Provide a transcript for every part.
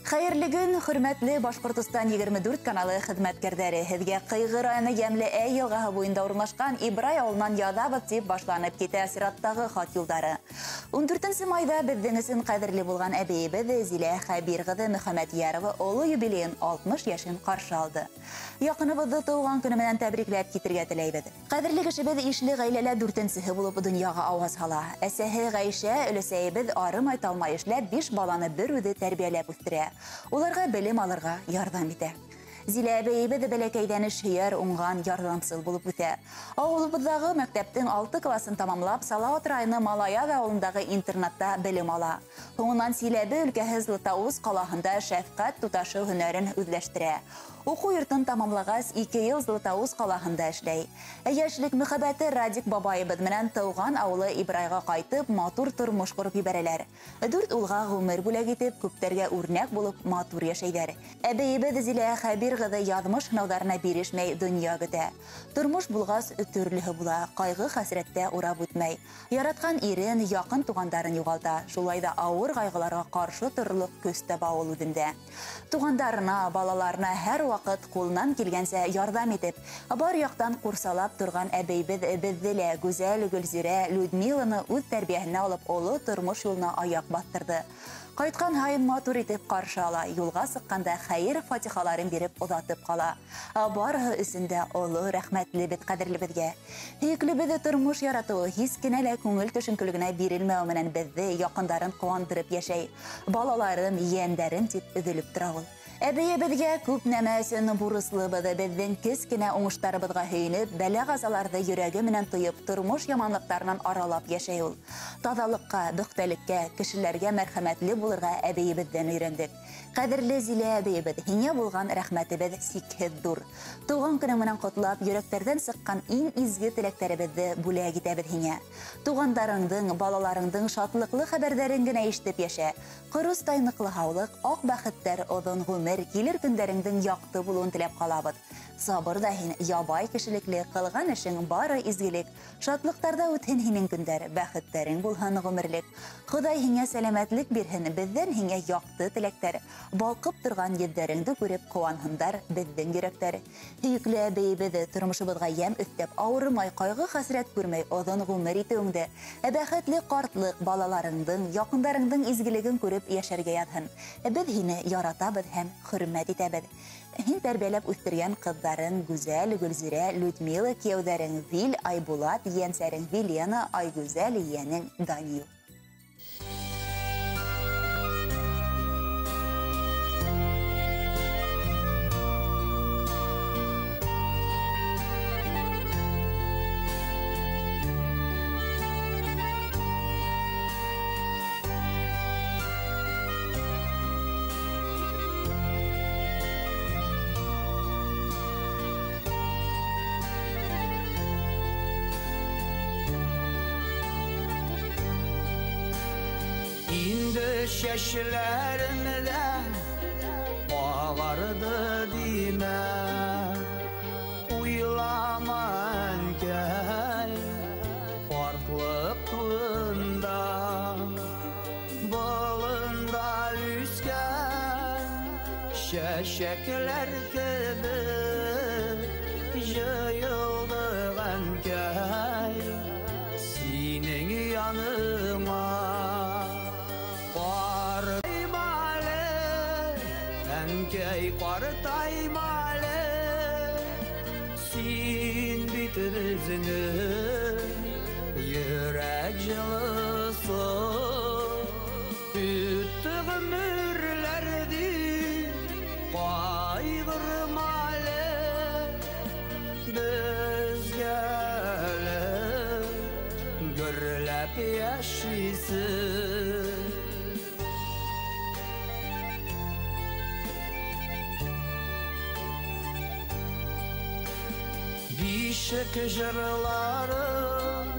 Хәйерле көн, хөрмәтле Башҡортостан 24 каналы хеҙмәткәрҙәре. Һеҙгә Ҡыйғы районы Йәмле Әй йылғаһы буйында урынлашҡан Ибрай ауылынан яҙабыҙ тип башланып китә сираттағы хат юлдары. 14 майҙа беҙҙең өсөн ҡәҙерле булған әбейебеҙ Зилә Хәбир ҡыҙы Мөхәммәтйәрова оло юбилейын 60 йәшен ҡаршы алды. Яҡыныбыҙҙы тыуған көнө менән тәбрикләп китергә теләйбеҙ. Ҡәҙерле кешебеҙ ишле ғаиләлә дүртенсеһе булып донъяға ауаз һала. Әсәһе Ғәйшә өләсәйебеҙ арымай талмай эшләп 5 баланы бер үҙе тәрбиәләп үҫтерә. Уларға белем алырға ярҙам итә. Зилә әбейебеҙ бәләкәйҙән эшһөйәр, уңған, ярҙамсыл булып үҫә. Ауылыбыҙҙағы мәктәптең 6 класын тамамлап, Салауат районы Малаяҙ ауылындағы интернатта белем ала. Һуңынан Силәбе өлкәһе Златоуст ҡалаһында шәфҡәт туташы һөнәрен үҙләштерә. Уҡыу йортон тамамлағас, 2 йыл Златоуст ҡалаһында эшләй. Йәшлек мөхәббәте Радик бабайыбыҙ менән тыуған ауылы Ибрайға ҡайтып, матур тормош ҡороп ебәрәләр. 4 улға ғүмер бүләк итеп, күптәргә үрнәк булып матур йәшәйҙәр. Әбейебеҙ Зилә Хәбир ҡыҙы яҙмыш һынауҙарына бирешмәй донъя көтә. Тормош булғас төрлөһө була, ҡайғы хәсрәттә урап үтмәй. Яратҡан ирен, яҡын туғандарын юғалта. Шулай ҙа ауыр ҡайғыларға ҡаршы торорлоҡ көс таба ул үҙендә. Туғандарына, балаларына һәр ваҡыт ҡулынан килгәнсә ярҙам итеп, бар яҡтан ҡурсалап торған әбейбеҙ беҙҙе лә Гүзәл, Гөлзирә, Людмиланы үҙ тәрбиәһенә алып оло тормош юлына аяҡ баҫтырҙы. Ҡайтҡан һайын матур итеп ҡаршы ала, юлға сыҡҡанда хәйер фатихаларын биреп оҙатып ҡала. Барыһы өсөн дә оло рәхмәтлебеҙ ҡәҙерлебеҙгә. Һөйөклөбөҙ тормош яратыуы һис кенә лә күңел төшөнкөлөгөнә бирелмәү менән беҙҙе яҡындарын ҡыуандырып йәшәй. Балаларым, ейәндәрем тип өҙөлөп тора ул. Әбейебеҙгә күп нәмә өсөн бурыслыбыҙ, беҙҙең кескенә уңыштарыбыҙға һөйөнөп, бәлә-ҡазаларҙы йөрәге менән тойоп, тормош яманлыҡтарынан аралап йәшәй ул. Таҙалыҡҡа, бөхтәлеккә, кешеләргә мәрхәмәтле булырға әбейебеҙҙән өйрәндек. Ҡәҙерле Зилә әбейебеҙ, һиңә булған рәхмәтебеҙ сикһеҙ ҙур. Тыуған көнөң менән ҡотлап, йөрәктәрҙән сыҡҡан иң изге теләктәребеҙҙе бүләк итәбеҙ һиңә. Туғандарыңдың, балаларыңдың шатлыҡлы хәбәрҙәрен генә ишетеп йәшә. Ҡоростай ныҡлы һаулыҡ, аҡ бәхеттәр, оҙон ғүмер, килер көндәреңдең яҡты булыуын теләп ҡалабыҙ. Сабыр ҙа һин, ябай кешелекле, ҡылған эшең бары изгелек. Шатлыҡтарҙа үтһен һинең көндәр, бәхеттәрең булһын ғүмерлек. Хоҙай һиңә сәләмәтлек бирһен, беҙҙән һиңә яҡты теләктәр. Балҡып торған йөҙҙәреңде күреп ҡыуанһындар беҙҙең йөрәктәр. Һөйөклө әбейебеҙ тормошобоҙға йәм өҫтәп, ауырымай, ҡайғы-хәсрәт күрмәй оҙон ғүмер итеүеңде, бәхетле ҡартлыҡ, балаларыңдың, яҡындарыңдың изгелеген күреп йәшәргә яҙһын. Беҙ һине яратабыҙ һәм хөрмәт итәбеҙ. Һин тәрбиәләп үҫтергән ҡыҙҙарың Гүзәл, Гөлзирә, Людмила, кейәүҙәрең Вил, Айбулат, ейәнсәрең Вилена, Айгүзәл, ейәнең Данил. Şeşlerimde ağardı dime, uylaman gel kartlık turunda, balında üsken şeşekler gibi yığıldı gel senin yanıma. Әнкәй ҡартайма әле, син бит беҙҙең йөрәк йылыһы. Үтте ғүмерләрҙе ҡайғырма әле, беҙгә әле гөрләп йәшисе. Бишек жырларын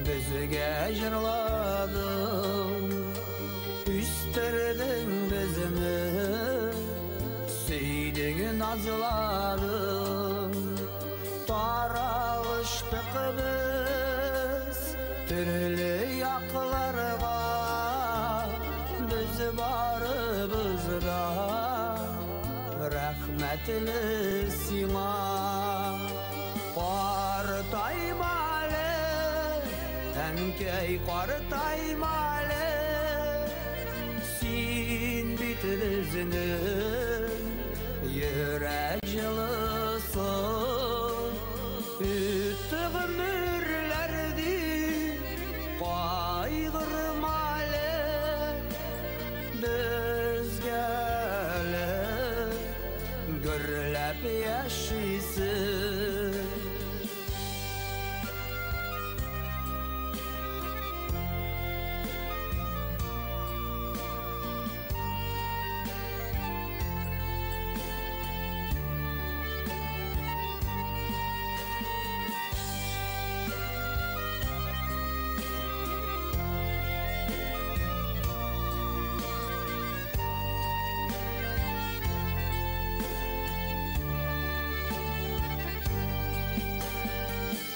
беҙгә жырладың, үҫтерҙең беҙҙе, сөйҙөң назларын. Таралыштыҡ беҙ төрлө яҡларға, беҙ барыбыҙ Рәхмәтле сиңа. Ҡартайма әле, әнкәй, ҡартайма әле, син бит беҙҙең йөрәк йылыһы. Үтте ғүмерләрҙе ҡайғырма әле, беҙгә әле гөрләп йәшисе.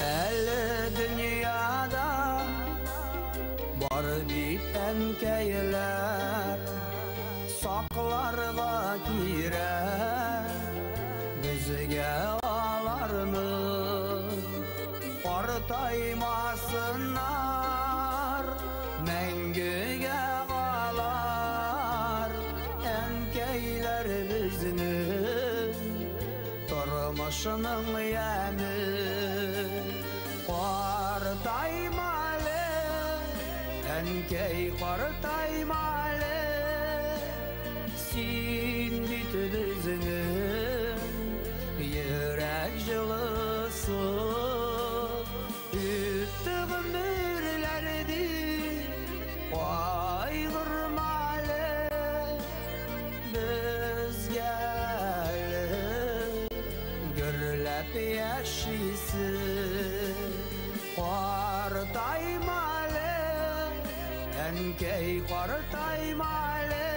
Әле донъяда бар бит әнкәйләр, саҡларға кирәк беҙгә аларны. Ҡартаймаһыннар, мәңгегә ҡалар әнкәйләр беҙҙең тормошоноң йәме. Ҡартайма әле, әнкәй, ҡартайма әле, син бит беҙҙең йөрәк йылыһы. Үтте ғүмерләрҙе ҡайғырма әле, беҙгә әле гөрләп йәшисе. Ҡартайма әле, әнкәй, ҡартайма әле,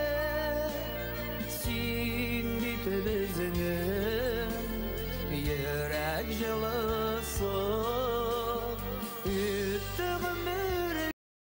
син бит беҙҙең